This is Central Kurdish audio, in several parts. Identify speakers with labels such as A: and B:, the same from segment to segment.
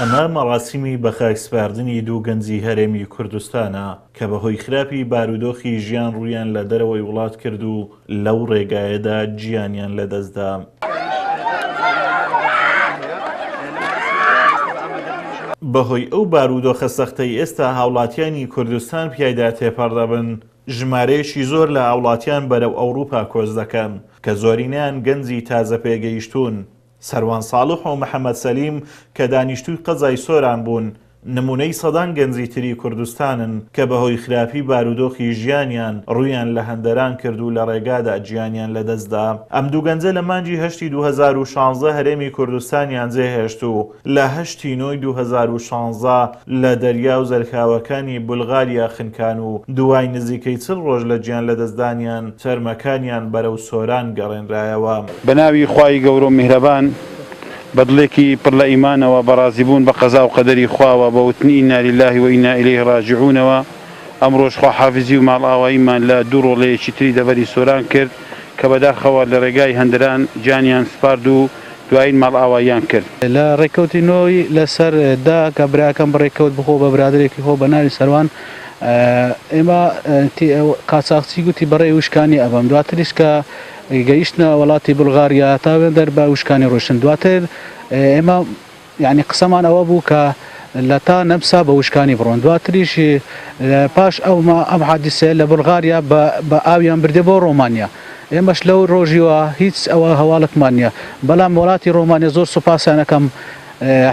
A: ئەمە مەڕاسیمی بەخاکسپاردنی دوو گەنجی هەرێمی کوردستانە کە بەهۆی خراپی بارودۆخی ژیان ڕوویان لە دەرەوەی وڵات کرد و لەو ڕێگایەدا گیانیان لەدەستدا. بەهۆی ئەو بارودۆخە سەختەی ئێستا هاوڵاتیانی کوردستان پیایدا تێپەڕ دەبن، ژمارەیەکی زۆر لە هاوڵاتیان بەرەو ئەوڕوپا کۆچ دەکەن کە زۆرینەیان گەنجی تازەپێگەیشتوون. سەروان ساڵح و محەمەد سەلیم کە دانیشتووی قەزای سۆران بوون، نموونەی سەدان گەنجی تری کوردستانن کە بەهۆی خراپی بارودۆخی ژیانیان ڕوویان لە هەندەران کرد و لە ڕێگادا گیانیان لەدەستدا. ئەم دوو گەنجە لە مانگی هەشتی 2016 هەرێمی کوردستانیان جێهێشت و لە هەشتی نۆی 2016 لە دەریا و زەلکاوەکانی بولغاریا خنکان و دوای نزیکەی 40 ڕۆژ لە گیان لەدەستدانیان تەرمەکانیان بەرەو سۆران گەڕێنرایەوە.
B: بەناوی خوای گەورە و میهرەبان، بە دڵێکی پڕ لە ئیمانەوە، بە ڕازیبوون بە قەزا و قەدەری خواوە، بە وتنی انا للە و انا الیه راجعونەوە، ئەمڕۆش خواحافیزی و ماڵئاواییمان لە دوو ڕۆڵەیەکی تری دەڤەری سۆران کرد کە بەداخەوە لە ڕێگای هەندران گیانیان سپارد و دوایین ماڵئاواییان کرد.
C: لە ڕێککەوتی نۆی لەسەر دە کە براکەم بڕێککەوت بخۆ بە برادەرێکی خۆ بە ناوی سەروان ئێمە قاچاخچی گوتی بەڕێ وشکانی ئەبەم دواتریش کە گەیشتنە وڵاتی بولغاریا تا وێندەر بە وشکانی ڕۆشتن دواتر ئێمە یعنی قسەمان ئەوە بوو کە لە تا نەمسا بە وشکانی بڕۆن دواتریش پاش ئەوما ئەم حادیسەیە لە بولغاریا بە ئاویان بردێ بۆ ڕۆمانیا ئێمەش لەو ڕۆژیوە هیچ ئەوە هەواڵکمان نییە بەڵام وڵاتی ڕۆمانیا زۆر سوپاسیان ئەکەم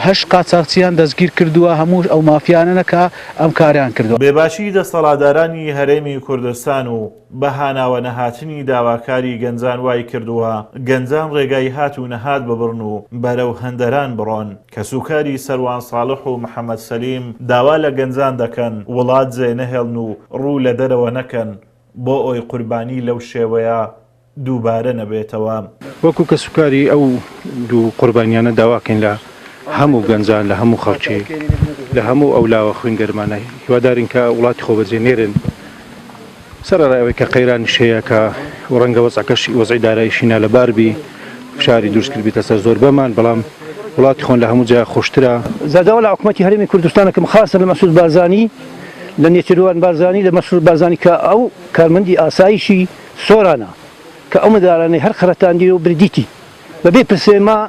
C: هەشت قاچاخچیان دەستگیر کردووە هەموو ئەو مافیانەنە کە ئەم کارەیان کردووە.
A: بێباکی دەسەڵاتدارانی هەرێمی کوردستان و بە هاناوە نەهاتنی داواکاری گەنجان وای کردووە گەنجان ڕێگای هات و نەهات ببڕن و بەرەو هەندەران بڕۆن. کەسوکاری سەروان ساڵح و محەمەد سەلیم داوا لە گەنجان دەکەن وڵات جێ نەهێڵن و ڕوو لە دەرەوە نەکەن بۆ ئەوی قوربانی لەو شێوەیە دووبارە نەبێتەوە.
B: وەکو کەسوکاری ئەو دوو قوربانیانە داواکەین لە هەموو گەنجان، لە هەموو خەڵکی، لە هەموو ئەو لاوە خوینگەرمانە، هیوادارین کە وڵاتی خۆ بەجێ نێرن، سەرەڕای ئەوەی کە قەیرانیش هەیە کە ڕەنگە وەزعەکەش وەزعی داراییشی نالەبار بی، فشاری دروست کردبیتە سەر زۆربەمان، بەڵام وڵاتی خۆن لە هەموو جایە خۆشترە.
D: جا داوا لە حکومەتی هەرێمی کوردستان ئەکەم خاسە لە مەسرور بارزانی لە نێچیرڤان بارزانی لە مەسرور بارزانی کە ئەو کارمەندی ئاسایشی سۆرانە کە ئەو مندارانەی هەر خەرەتاندی و بردیتی بە بێ پرسێ ما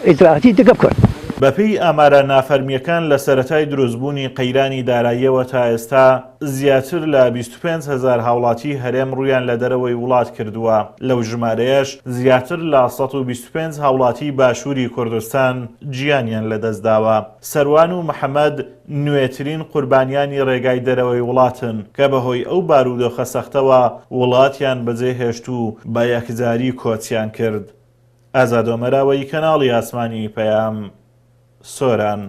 D: ئیجرائاتی دگە بکەن.
A: بەپێی ئامارە نافەرمییەکان لە سەرەتای دروستبوونی قەیرانی داراییەوە تا ئێستا زیاتر لە 25 هەزار هاوڵاتی هەرێم ڕوویان لە دەرەوەی وڵات کردووە، لەو ژمارەیەش زیاتر لە 125 هاوڵاتی باشووری کوردستان گیانیان لەدەستداوە. سەروان و محەمەد نوێترین قوربانیانی ڕێگای دەرەوەی وڵاتن کە بەهۆی ئەو بارودۆخە سەختەوە وڵاتیان بەجێهێشت و بە یەکجاری کۆچیان کرد. ئازاد ئۆمەراوەیی کەناڵی ئاسمانی پەیام، سۆران.